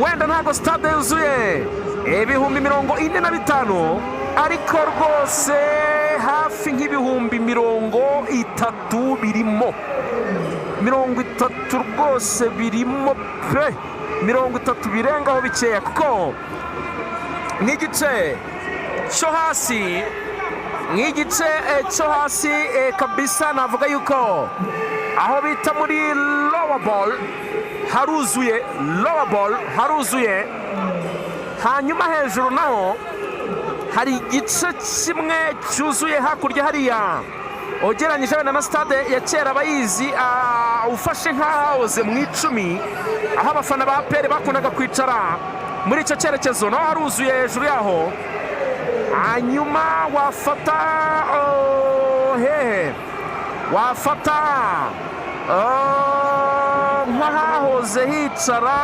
Wenda ntabwo stade yuzuye 45,000, ariko rwose hafi nk'30,000 birimo, 30 rwose birimo pe, 30 birengaho bikeya, kuko nk'igice cyo hasi, nk'igice cyo hasi kabisa, navuga yuko aho bita muri lower bowl haruzuye, lower bowl haruzuye. Hanyuma hejuru naho hari igice kimwe cyuzuye hakurya hariya, ugereranyije wenda na stade ya kera abayizi, ufashe nk'ahahoze mu 10, aho abafana ba APR bakundaga kwicara muri icyo cyerekezo, naho haruzuye hejuru yaho. Hanyuma wafata, oh, hehe wafata, oh, nk'ahahoze hicara